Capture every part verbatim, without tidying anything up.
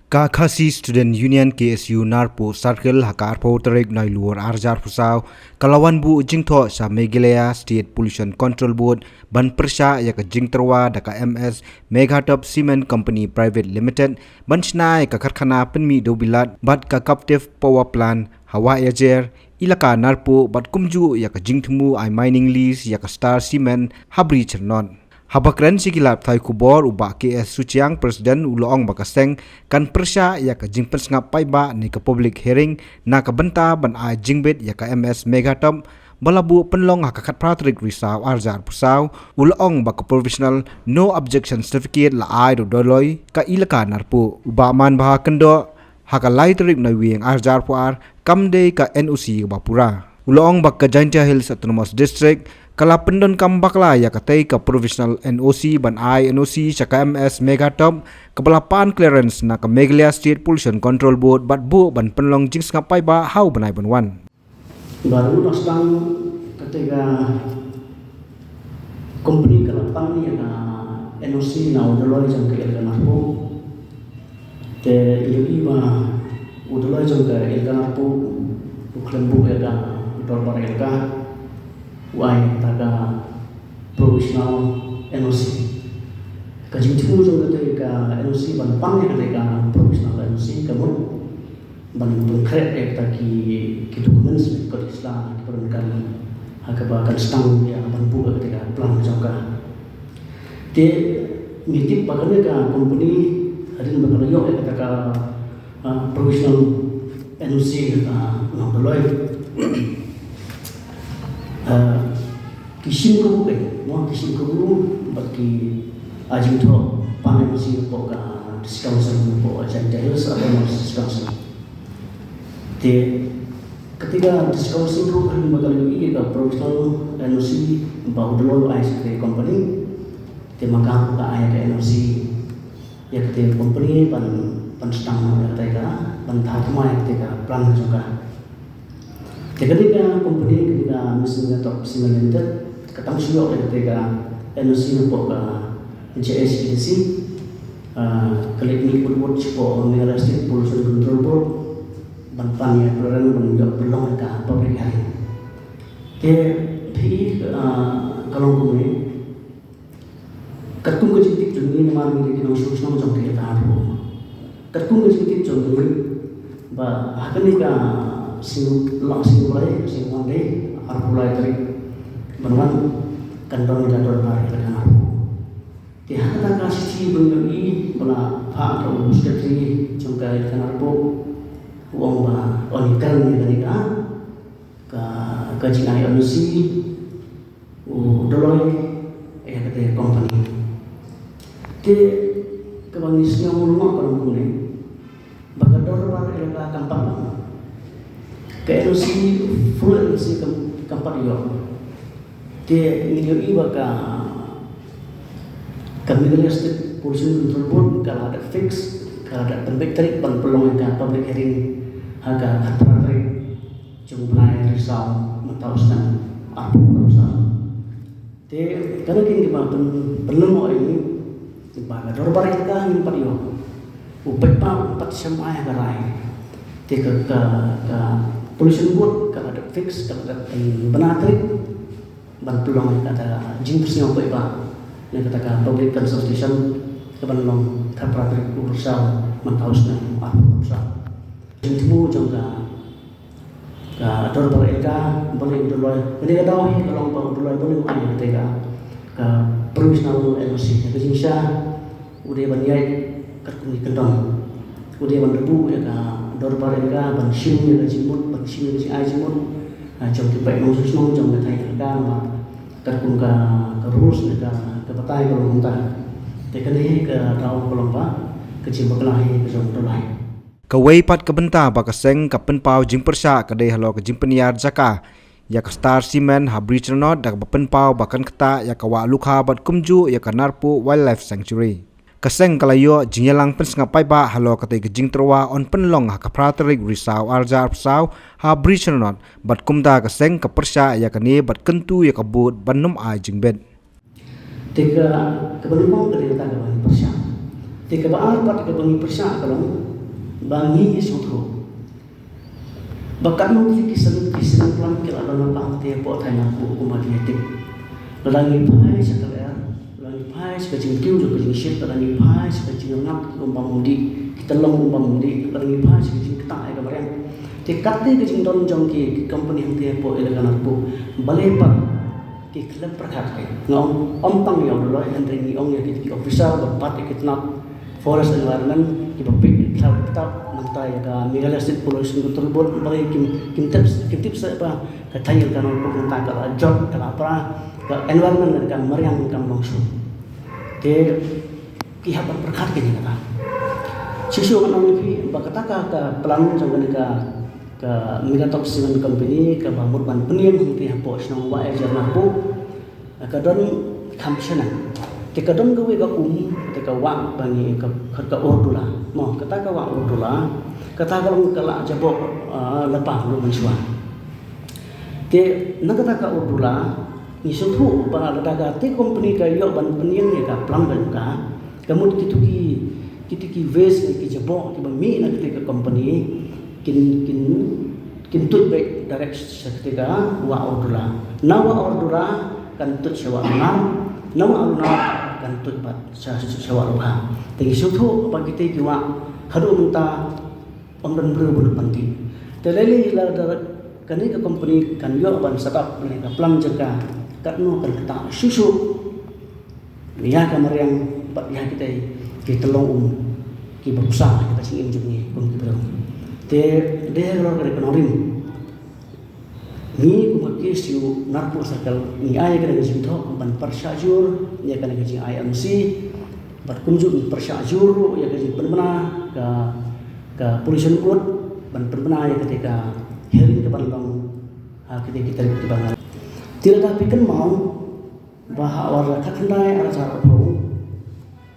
Ka Khasi Student Union K S U Narpuh Circle ha ka arphew tarik Nailur arhajar arphew saw ka la wan buh jingthoh sha Meghalaya State Pollution Control Board ban pyrshah ïa ka jingtyrwa da ka M S Meghatop Cement Company Private Limited ban shna ïa ka karkhana pynmih dewbilat bad ka captive power plant ha Wahiajer, Elaka Narpuh bad kumjuh ïa ka jingthmu ai mining lease ïa ka Star Cement ha Bri Chyrnot. Haba kren sha ki lad pathai khubor, u Bah K S Suchiang, President, u la ong ba ka seng kan pyrshah ïa ka jingpynsngap paidbah ne ka public hearing na ka bynta ban ai jingbit ïa ka M S Meghatop ba la buh pynlong ha ka khatphra tarik Risaw arhajar arphew saw. U la ong ba ka provisional no objection certificate la ai da u Doloi ka Elaka Narpuh. U Bah Manbha Kyndoh ha ka lai tarik Naiwieng arhajar arphew ar kam dei ka N O C kaba pura. U la ong ba ka Jaintia Hills Autonomous District ka la pyndonkam bakla ïa katei ka provisional N O C ban ai N O C sha ka M S Meghatop kaba la pan clearance na ka Meghalaya State Pollution Control Board bad buh ban pynlong jingsngap paidbah ha u bnai ban wan. Ba ruh la sdang katei ka company ka la pan ïa ka N O C na u Doloi jong ka Elaka Narpuh. Te ïohi ba u Doloi jong ka Elaka Narpuh u khlem buh ïa ka dorbar elaka, u ai ïa kata ka provisional N O C. Ka jingthmu jong katei ka N O C ban pan ïa katei ka provisional N O C ka mut ban pynkhreh ïa kita ki, ki documents, ki kot ki sla kiba donkam ha kaba kan sdang ïa ban buh ïa kata ka plan jong ka. Te ngi tip ba kane ka company hadien ba ka la ïoh ïa kata ka, ah, provisional N O C, ah, na u Doloi. Ah, ki shim kabu, eh, mo, ki shim kabu bad ki ai jingthoh pan N O C hapoh ka District Council, hapoh Jaintia Hills Autonomous District Council. Te katei ka District Council ruh hadien ba ka la ïohi ïa ka provisional N O C ba u Doloi u ai sha katei ka company, te ma ka ruh ka ai ka N O C ïa katei ka company ban, ban sdang noh ïa katei ka, ban thaw thymmai ïa katei ka plan jong ka. Te katei ka company, katei ka Meghatop Cement Limited, ka tang shu ïoh ïa katei ka N O C napoh ka J H A D C, ah, ka leit mih wut wut shapoh Meghalaya State Pollution Control Board ban pan ïa ka plan ban ïoh pynlong ïa ka public hearing. Te phi, ah, ka long kumne. Katkum ka jingtip jong ngi namar ngi dei ki nongshong shnong jong ka Elaka Narpuh. Katkum ka jingtip jong ngi ba ha kane ka sngi, la sngi Blai, sngi Monday, arphew lai tarik ban wan kan don ka dorbar Elaka Narpuh. Te ha kata ka shithi ba ngi ïohi ba la phah da u Secretary jong ka Elaka Narpuh, u ong ba, ong ïa kane ka, ka, ka jingai N O C u Doloi ïa katei ka company. Te kaba ngi sngew lyngngoh ka long kumne, ba ka dorbar elaka kam pat long, ka N O C, full N O C kam, kam pat ïoh. Te ngi ïohi ba ka, ka Meghalaya State Pollution Control Board ka la dep fix, ka la dep pynbeit tarik ban pynlong ïa ka public hearing ha ka khatphra tarik jong u bnai Risaw mynta u snem arphew arphew saw. Te kane keiñ kiba pyn, pynlyngngoh ïa ngi ba ka dorbar elaka ngim pat ïoh. U paidbah um pat shym ai ha ka rai. Te ka, ka, ka Pollution Board ka la dep fix, ka la dep pynbna tarik ban pynlong ïa kata ka jingpynsngew paidbah, ïa kata ka public consultation, kaban long khatphra tarik u Risaw mynta u snem arphew arphew saw. Jingthmu jong ka, ka dorbar elaka, balei u Doloi, kane ka dei hi ka long ba u Doloi balei u ai ïa kata ka, ka provisional N O C, ïa ka jingshisha u dei ban ïaid katkum ki kyndon. U dei ban da buh ïa ka dorbar elaka ban shim ïa ka jingmut, ban shim ïa ka jingai jingmut, ah, jong ki paid nongshong shnong, jong ki thaw elaka, namar katkum ka, ka rules ne ka, ka batai ka long kumta. Te kane hi ka daw ka long ba ka jingbakla hi ka jong u Doloi. Kawei pat ka bynta ba ka seng ka pynpaw jingpyrshah ka dei halor ka jingpynïar jaka ïa ka Star Cement ha Bri Chyrnot, da kaba pynpaw ba kan ktah ïa ka Wah Lukha bad kumjuh ïa ka Narpuh Wildlife Sanctuary. Ka seng ka la ïoh jingïalang pynsngap paidbah halor katei ka jingtyrwa yn pynlong ha ka phra tarik Risaw arhajar arphew saw ha Bri Chyrnot, bad kumta ka seng ka pyrshah ïa kane bad kyntu ïa ka board ban nym ai jingbit. Te ka, kaba nyngkong ka dei kata kaba ngi pyrshah. Te kaba ar pat kaba ngi pyrshah ka long, Ba ngi ngi sngewthuh ba katno ki ki seng ki seng plan ki la don na pang te hapoh thaiñ Nongpoh kumba ki tip. Lada ngi phai sha Kal Er, lada ngi phai sha ka jingkiew jong ka jingshit, lada ngi phai sha ka jingngap ki um bam um dih, ki tyllong um bam um dih, lada ngi phai sha ka jingktah ïa ka mariang. Te katte ka jingdon jong ki, ki company hangte hapoh ïalehkai Nongpoh. Balei pat ki khlem pyrkhat ki? Nga ong ym tang ïa u Dolloi, hynrei ngi ong ïa ki, ki officer ba bat ïa ki tnat Forest Environment, kiba peit ïa ki thaw kitab, nangta ïa ka Meghalaya State Pollution Control Board, balei kim, kim tip, kim tip seh ba ka thaiñ ïalehkai Nongpoh mynta ka la jot, ka la pra, ka environment ka mariang kam long shuh. Te ki hap ban pyrkhat ki ïa kata. Shisha ngan ong ïa phi ba kata ka, ka plan jong kane ka, ka Megatox Cement Company kaba mut ban pynïeng hangtei hapoh shnong Wahiajer Nongpoh, ka don kham shaneng. Te ka don kawei ka um, te ka wah ba ngi ka, ka, ka Urdula. Mo, kata ka wah Urdula, kata ka long ka la jaboh, ah, lypa ruh mynshuwa. Te na kata ka Urdula, ngi sngewthuh ba lada kata ka company ka ïoh ban pynïeng ïa ka plan ba ka, ka mut kitu ki, kitu ki waste ki jaboh kiba mih na kata ka company, kin, kin, kin tuid beit direct sha kata ka wah Urdula. Na wah Urdula kan tuid sha wah Lunar, na wah Lunar kan tuid pat sha, sha, sha wah Lukha. Te ngi sngewthuh ba kita ki wah haduh mynta ym don briew ban pynti. Te lei lei lada kane ka company kan ïoh ban set up kane ka plan jong ka, katno kan ktah shuh shuh ïa ka mariang bad ïa kita ki tyllong um kiba pynshai ïa ka jingim jong ngi kum ki briew. Te dei halor kane ka nongrim, ngi kum ka K S U Narpuh Circle ngi ai kane ka jingthoh ban pyrshah jur ïa kane ka jing-I M C, bad kumjuh ngi pyrshah jur ruh ïa ka jingpynbna ka, ka Pollution Board ban pynbna ïa kata ka hearing kaban long ha kata ki tarik kiban long. Te lada phi kynmaw ba ha u ar hajar khatkhyndai ar hajar arphew,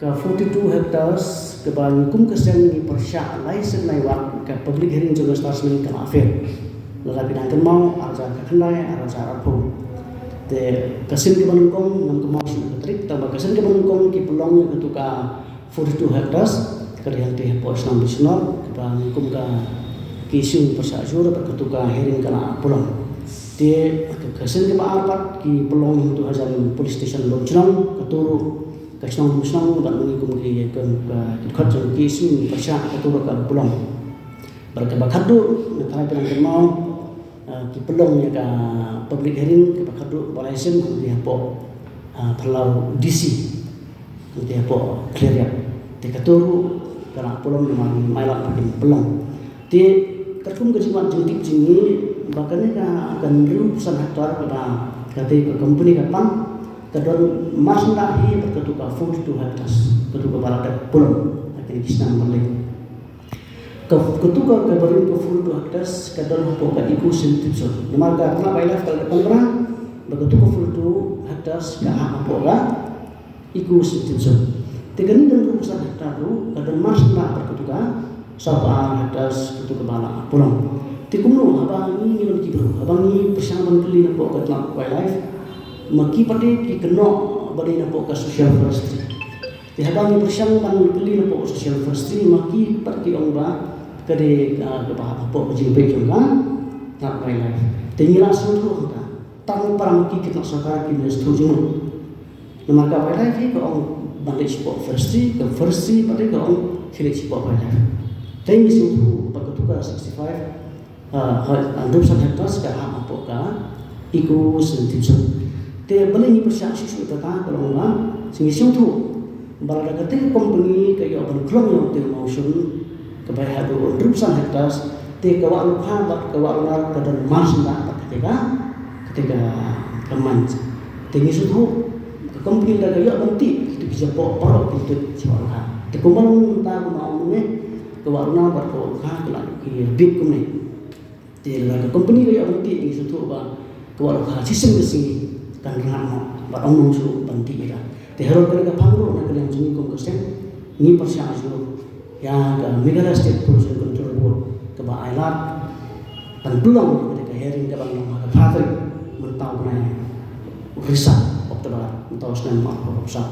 ka forty-two hectares kaba ngi kum ka seng ngi pyrshah lai sien lai wat ka public hearing jong ka Star Cement ka la fail. Lada phi dang kynmaw ar hajar khatkhyndai ar hajar arphew. Te ka sien kaba nyngkong ngam kynmaw shuh ka tarik, tangba ka sien kaba nyngkong ki pynlong ïa katu ka forty-two hectares, ka dei hangtei hapoh shnong Bishnor, kaba ngi kum ka K S U ngi pyrshah jur bad katu ka hearing ka la pynlong. Te ka, ka sien kaba ar pat ki pynlong ïa katu hajan police station Lumshnong, katu ruh ka shnong Lumshnong bad ngi kum ki, ka, ka, ki dkhot jong K S U ngi pyrshah, katu ruh ka la pynlong. Bad kaba khatduh, nga tharai phi dang kynmaw, ah, ki pynlong ïa ka public hearing kaba khatduh ba lai sien hangtei hapoh, ah, phyllaw D C, hangtei hapoh Khliehriat. Te katu ruh ka la pynlong namar ngi ailad ba kin pynlong. Te katkum ka jingwan jingtip jong ngi ba kane ka, ka hynriewphew san hektar kaba kata ka company ka pan, ka don marsyndah hi bad katu ka forty-two hectares, katu kaba la dep pynlong ha kine ki snem ba la leit. Ka, katu ka, ka barim ka forty-two hectares ka don hapoh ka eco sensitive zone. Namar ka Tnad Wildlife ka la dep pynbna ba katu ka forty-two hectares ka hap hapoh ka eco sensitive zone. Te kane ka hynriewphew san hectare ruh ka don marsyndah bad katu ka sawphew ar hectares katu kaba la pynlong. Te kumno haba ngi, ngi long ki briew, haba ngi pyrshang ban kylli napoh ka Tnad Wildlife, ma ki pat de ki kynnoh ba dei napoh ka social forestry. Te haba ngi pyrshang ban kylli napoh ka social forestry, ma ki pat ki ong ba ka dei, ah, kaba hapoh ka jingbit jong ka Tnad Wildlife. Te ngi la sngewthuh hangta, tang para ma ki, ki tnat sorkar kim sngewthuh jingmut. Namar ka wildlife hi ka ong ban leit shapoh forestry, ka forestry pat de ka ong khie leit shapoh wildlife. Te ngi sngewthuh ba katu ka sixty-five, ah, ha, hynriewphew san hectares ka hap hapoh ka eco sensitive zone. Te balei ngi pyrshah shuh shuh ïa kata, ka long ba ngi sngewthuh ba lada kata ka company ka ïoh ban khlong ïa uta u mawshun kaba ïaid haduh hynriewphew san hectares, te ka Wah Lukha bad ka Wah Lunar ka don marsyndah bad kata ka, kata ka, ka mines. Te ngi sngewthuh ka company lada ka ïoh ban tih, kito ki jaboh baroh kin tuid sha Wah Lukha. Te kumba long mynta, kumba ong mynne, ka Wah Lunar bad ka Wah Lukha ki la, ki bit kumne. Te lada ka company ka ïoh ban tih, ngi sngewthuh ba ka Wah Lukha shisien ka sngi kan rngat noh bad ym long shuh ban tih ïa ka. Te halor kane ka phang ruh, na ka liang jong ngi kum ka seng, ngi pyrshah jur ïa ka Meghalaya State Pollution Control Board kaba ailad ban pynlong kata ka hearing kaban long ha ka phra tarik mynta u bnai Risaw, October, mynta u snem arphew arphew saw.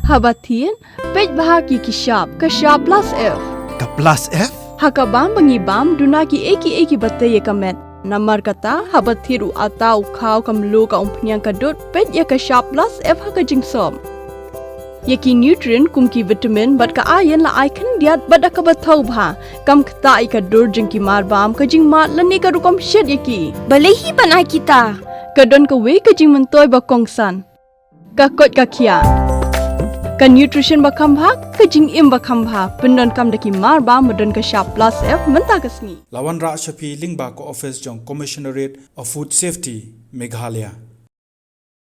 Haba thied, peit bha ki ki shap, ka shap plus F. Ka plus F? Ha ka bam ba ngi bam, duna ki ei ki ei ki ba tei ïa ka met. Namar kata, haba thied u ata, u khaw, ka mluh, ka umphniang, ka dud, peit ïa ka shap plus F ha ka jingsop. Ïa ki nutrient kum ki vitamin bad ka iron la ai khyndiat bad da kaba thaw bha. Kam ktah ïa ka dur jong ki mar bam, ka jingmad lane ka rukom shet ïa ki. Balei hi ban ai kita? Ka don kawei ka jingmyntoi ba kongsan. Ka koit ka khiah. Ka nutrition ba kham bha, ka jingim ba kham bha. Pyndonkam da ki mar bam ba don ka shap plus F mynta ka sngi. La wanrah sha phi lyngba ka office jong Commissionerate of Food Safety, Meghalaya.